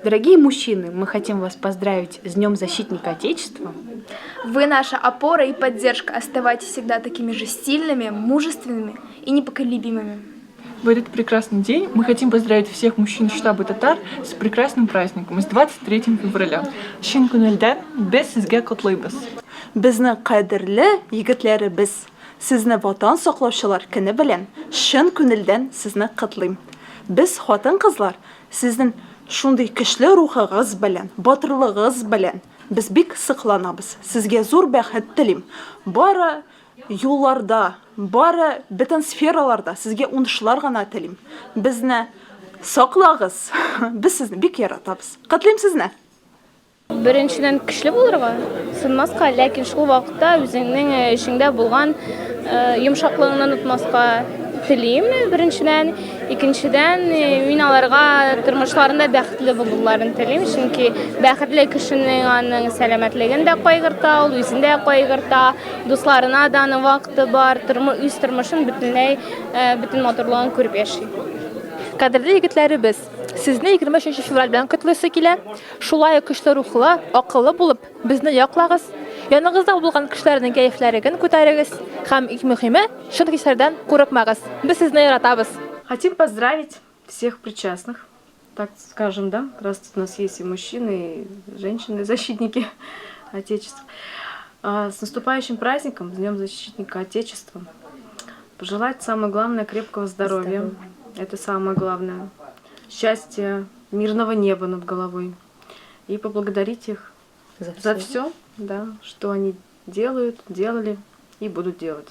Дорогие мужчины, мы хотим вас поздравить с Днем Защитника Отечества. Вы наша опора и поддержка. Оставайтесь всегда такими же сильными, мужественными и непоколебимыми. В этот прекрасный день мы хотим поздравить всех мужчин штаба татар с прекрасным праздником, с 23 февраля. Чын күңелдән без сезгә котлыйбыз. Безнең кадерле егетләребез, сезне Ватан саклаучылар көне белән чын күнелдән сезне котлыйм. Без, хатын-кызлар, сезнең шундый көчле рухыгыз белән, батырлыгыгыз белән без бик сокланабыз. Сезгә зур бәхет телим. Бары юлларда, бары бөтен сфераларда сезгә уңышлар гына телим. Безне саклагыз, без сезне бик яратабыз. Котлыйм сезне! Беренчедән, көчле булырга, сынмаска, ләкин шул вакытта үзеңнең эчеңдә булган йомшаклыгыңны онытмаска телим, беренчедән. Икенчедән, мин аларга тормышларында бәхетле булуларын телим, чөнки бәхетле кешенең аның сәламәтлеген дә кайгырта, ул үзен дә кайгырта, дусларына да аның вакыты бар, үз тормышын бөтенләй, бөтен матурлыгын күреп яши. Кадерле егетләребез, сезне 23 февраль белән котлыйсы килә. Шулай ук көчле рухлы, акыллы булып, безне яклагыз, яныгызда булган кешеләрнең кәефләреген күтәрегез һәм, иң мөһиме, чын хисләрдән курыкмагыз. Без сезне яратабыз! Хотим поздравить всех причастных, так скажем, да, раз тут у нас есть и мужчины, и женщины, защитники Отечества. С наступающим праздником, с Днем Защитника Отечества. Пожелать самое главное крепкого здоровья. Это самое главное. Счастья, мирного неба над головой. И поблагодарить их за все, да, что они делают, делали и будут делать.